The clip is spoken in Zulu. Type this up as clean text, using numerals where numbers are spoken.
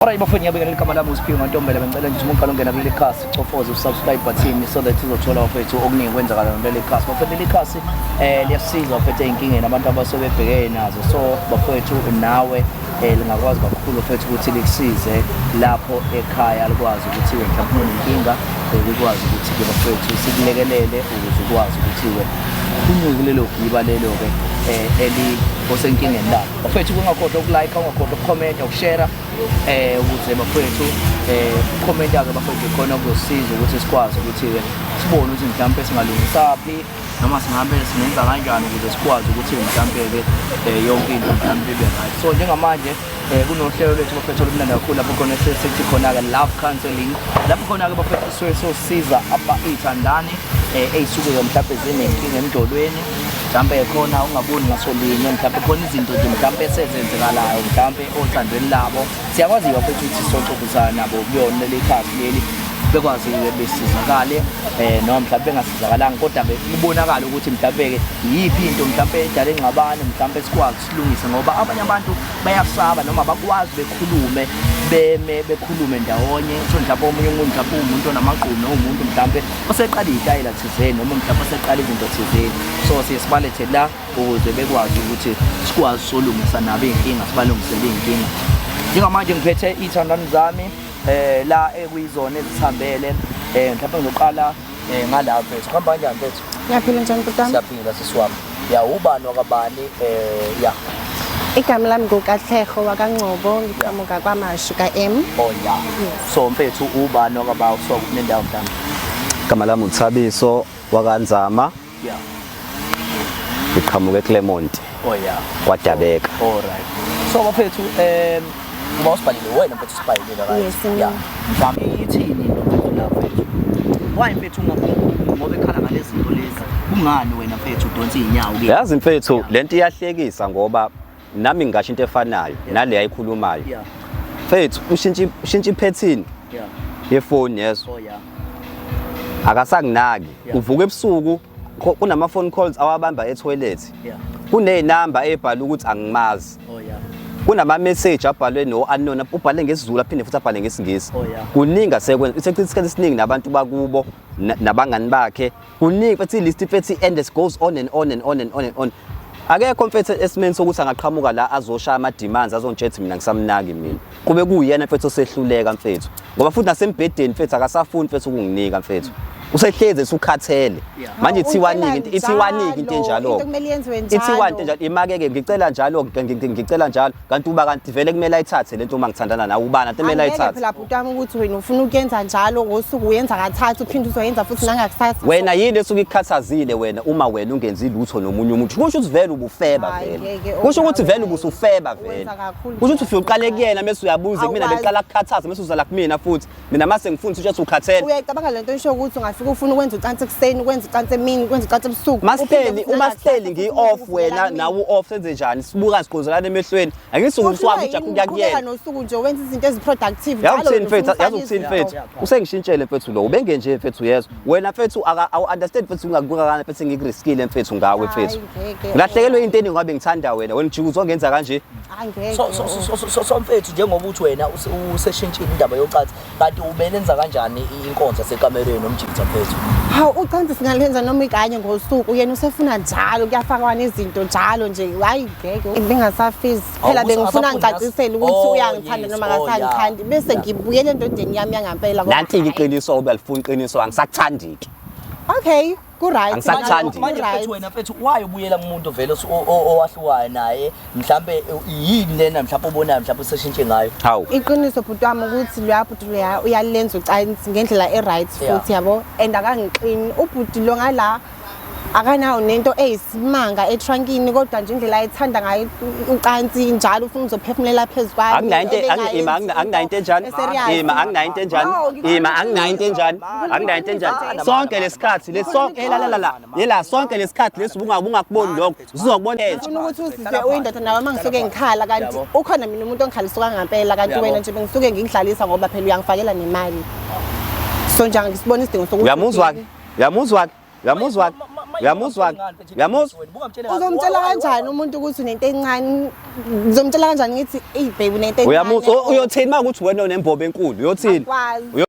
Alright bafowethu, ngiyabingelela. Igama lami uSiphiwe Mantombela. Bengicela nje uma uqala ungena kuleli khasi, cofoze usubscribe button so that uzothola, bafowethu, okuningi kwenzakala kuleli khasi. Bafowethu, leli khasi liyasiza, bafowethu, ey'nkingeni abantu abasuke bebhekene nazo. So bafowethu, nawe lingakwazi kakhulu, bafowethu, ukuthi likusize lapho ekhaya, likwazi ukuthi mhlawumbe unenkinga, likwazi ukuthi-ke, bafowethu, sikulekelele ukuze ukwazi ukuthi-ke unyuke kulelo giba lelo-ke eli osenkingeni lapho. Bafowethu, kungakhohlwa ukulike, ungakhohlwa ukukhomenta, ukushare, ukuze, bafowethu, ukhomenta-ke, bafowethu, khona kuzosiza ukuthi sikwazi ukuthi-ke sibone ukuthi mhlawumpe singalungisaphi noma singabe singenza kanjani ukuze sikwazi ukuthi mhlampe-ke yonke into mhlampe ibe right. So njengamanje kunohlelo lwethu, bafethu, olumnandi kakhulu lapho khona sithi khona-ke love counseling, lapho khona-ke, bafethu, sisuke sosiza iy'thandani ey'suke-ke mhlampe zinenkinga emjolweni, mhlampe khona ungaboni ngasolinye, mhlampe khona izinto nje mhlampe esezenzekalayo mhlampe othandweni labo. Siyakwazi-ke, bafethu, ukuthi soxoxisana nabo kuyona leli khasi leli, bekwazi-ke besizakale, noma mhlawumbe bengasizakalanga, kodwa-ke kubonakala ukuthi mhlawumbe-ke yiphi into mhlawumbe edala ingxabano, mhlawumbe sikwazi silungise, ngoba abanye abantu bayasaba noma bakwazi bekhulume, beme bekhulume ndawonye. So mhlawumbe omunye umuntu mhlawumbe uwumuntu onamagqume, uwumuntu mhlawumbe oseqala iy'tayela thizeni noma mhlawumbe oseqala izinto thizeni. So siye sibalethe la ukuze bekwazi ukuthi sikwazi solungisa nabo iy'nkinga, sibalungisele iy'nkinga. Njengamanje ngiphethe iy'thandani zami la ekuyizona ezithambele. Mhlawumbe ngizoqala ngala, mfethu. Kuhamba kanjani, mfethu? Ngiyaphila, njani, bhuti wami? Siyaphila, sisi wami. Ya, ubani wakabani? Ya. Igama lami nguKatlego wakaNgcobo, ngiqhamuka kwaMashu ka-M. Oh ya. So mfethu, ubani wakaba so kunendawo mhlawumbe? Igama lami uThabiso wakaNzama. Ngiqhamuka eClermont. Oh ya. KwaDabeka. All right. So bafethu, uba usibhalile wena, mfethu, usibhalile, right? Yes. Ya. Mhlawumbe ithini into, mfethu, la, mfethu? Why, mfethu, ngoba ekhala ngalezi zinto lezi? Kungani wena, mfethu, udonsa iy'nyawo ke? Yazi mfethu, lento iyahlekisa ngoba nami ngingasho into efanayo nale ayikhulumayo. Mfethu, ushintsha iphethini yefoni, yeso. Oh ya. Akasanginaki. Uvuka ebusuku, kunama phone calls awabamba etoilet. Kuney'namba ebhala ukuthi angimazi. Oh ya. Kunama message abhalwe no unknown, ubhale ngesiZulu aphinde futhi abhale ngesiNgisi. Oh, yeah. Kuningi asekwenza. Usechitha isikhathi esiningi nabantu bakubo nabangani bakhe. Kuningi, mfethu, i-list, mfethu, and it goes on and on and on and on and on. Akekho, mfethu, esimeni sokuthi angaqhamuka la azoshaya ama-demands, azongitshela ukuthi mina ngisamnaki mina. Kube kuyena, mfethu, osehluleka, mfethu. Ngoba futhi nasembhedeni, mfethu, akasafuni, mfethu, ukunginika, mfethu. Usehlezi esukhathele. Manje ithiwanike into, ithiwanike into enjalo. Into kumele yenziwe njalo. Ithiwa into enjalo imakeke, ngicela njalo, ngicela njalo, kanti uba kanti vele kumele ayithathe lento uma ngithandana nawe, ubani kanti kumele Angeke ayithathe? phela, bhuti wami, ukuthi wena ufuna ukuyenza njalo ngosuku, uyenza kathathu, uphinde uzoyenza futhi nangakusasa. Wena yini esuke ikukhathazile wena uma wena ungenzi lutho nomunye umuntu? Kusho ukuthi vele ubufeba. Hayi, Vele ngeke, kusho ukuthi vele unawe. ubusufeba vele. Wenza kakhulu. Kusho ukuthi ufike uqale kuyena, mese uyabuza kumina. Awukwazi. Beqala kukhathaza, mese uza la kumina futhi mina mase ngifuna ukuthi ukhathele. Uyayicabanga lento esho ukuthi ungafika ufuna ukwenza ucansi ekuseni, ukwenza ucansi emini, ukwenza ucansi ebusuku, uphinde Masihleli, futhi uma nangakusasa sihleli futhi ngiyi-off, ufike wena la kumina. nawe u-off, senze njani? Sibuka sigqozelana emehlweni, angisuku Uhlulwa uswami yini ujaha ukuya ukuqhubeka kuyena. nosuku nje wenza izinto ezi-productive Yazi njalo? ukuthini, Wena mfethu? ufuna Yazi ufaka ukuthini, izinto. mfethu? Usengishintshele, mfethu, lo ubengenje, mfethu, yezwa wena, mfethu, awu-understand, mfethu, ungakubuka kangani, mfethu, ngikuriskile, mfethu, ngawe, mfethu. Hayi, ngeke. Ngilahlekelwe into eningi ngoba ngithanda wena, wena ujike uzongenza kanje. Angeke. So mfethu, njengoba uthi wena useshintshile indaba yocansi, kanti ubelenza kanjani inkonzo yasekamereni nomjitha, mfethu? Hawu, ucansi singalenza noma ikanye ngosuku, yena usefuna njalo, kuyafakwana izinto njalo nje. Hayi, ngeke, bengasafisi phela. Awu, Bengifuna asafuni ngicacisele ukuthi uyangithanda noma akasangithandi, bese ngibuyele endodeni yami yangampela ngoba Nanti-ke hhayi. iqiniso, ube alifuni iqiniso, angisakuthandi-ke. Okay, ku-right. Angisakuthandi. Manje, Ku-right. mfethu, wena, mfethu, why ubuyela kumuntu vele owahlukayo naye? Mhlambe yini lena mhlawumbe obonayo mhlawumbe useshintshe ngayo? Hawu. Iqiniso, bhuti wami, ukuthi loya bhuti loya uyalenza ucansi ngendlela e-right futhi, yabo, and akangixini ubhuti lo ngala, akanawo nento eyisimanga etrankini, kodwa nje indlela ayithanda ngayo ucansi njalo, ufuna uzophefumulela phezu kwami. Akunayo into ima, akunayo into enjani. Ima, akunayo into enjani. Ima, akunayo into enjani, akunayo into enjani. Sonke lesikhathi lesonke, la la la la, yela, sonke lesikhathi lesi ubungakuboni lokho, uzokubona entsha. Ufuna ukuthi uzizwe uyindoda nawe uma ngisuke ngikhala, kanti ukhona mina umuntu ongikhalisuka ngampela, kanti wena nje bengisuke ngikudlalisa ngoba phela uyangifakela nemali, so nje angisibona isidingo sokuthi Uyamuzwa ke? Uyamuzwa ke? Uyamuzwa ke? Uyamuzwa? Uyamuzwa? Uzomtshela kanjani umuntu ukuthi unento encane? Ngizomtshela kanjani ngithi, "Ey baby, unento encane." Uyamuzwa? Uyothini uma ukuthi wena unembobo enkulu? Uyothini? Akwazi.